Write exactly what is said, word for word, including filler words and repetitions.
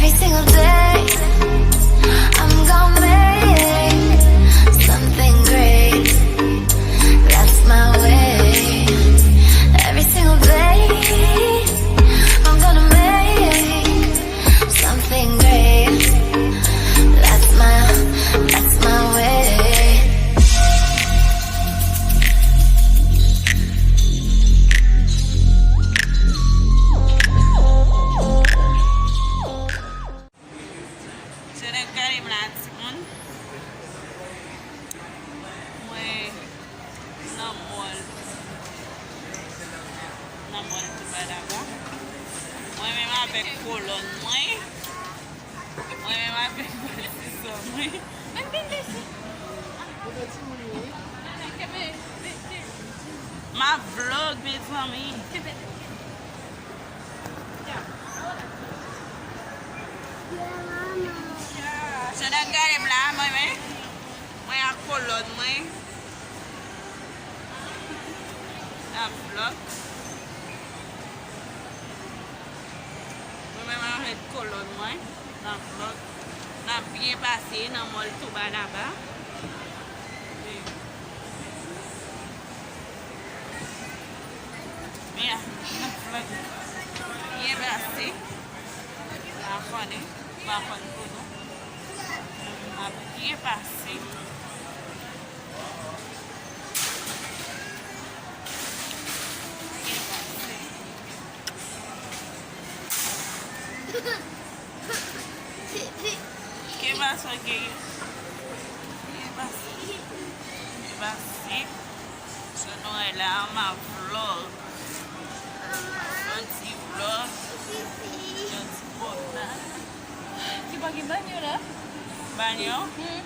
Every single day, I'm gonna make something great. That's my way. Every single day, I'm gonna make something great. That's my, that's my way. Jan n ap gade m la, timoun. Mwen nan mòl. Nan mòl Toubadaba. Mwen menm avèk kolòn mwen. Mwen menm avèk patizan mwen. M ap vlog, mezanmi. Jan n ap gade m la, mwen menm, mwen ak kolòn mwen. N ap vlog. Mwen menm avèk kolòn mwen. N ap vlog. N ap byen pase nan mòl Toubadaba. Yeah, n ap vlog. Byen pase. Pa konnen. Pa konn pou nou. N ap byen pase. Byen pase. Ke pase, ke, ke pase, ke pase. Sou nou wè la, m ap vlog. Yon ti vlog. Yon ti pòtay. Ki pa gen banyo la? Banyo? Hmm.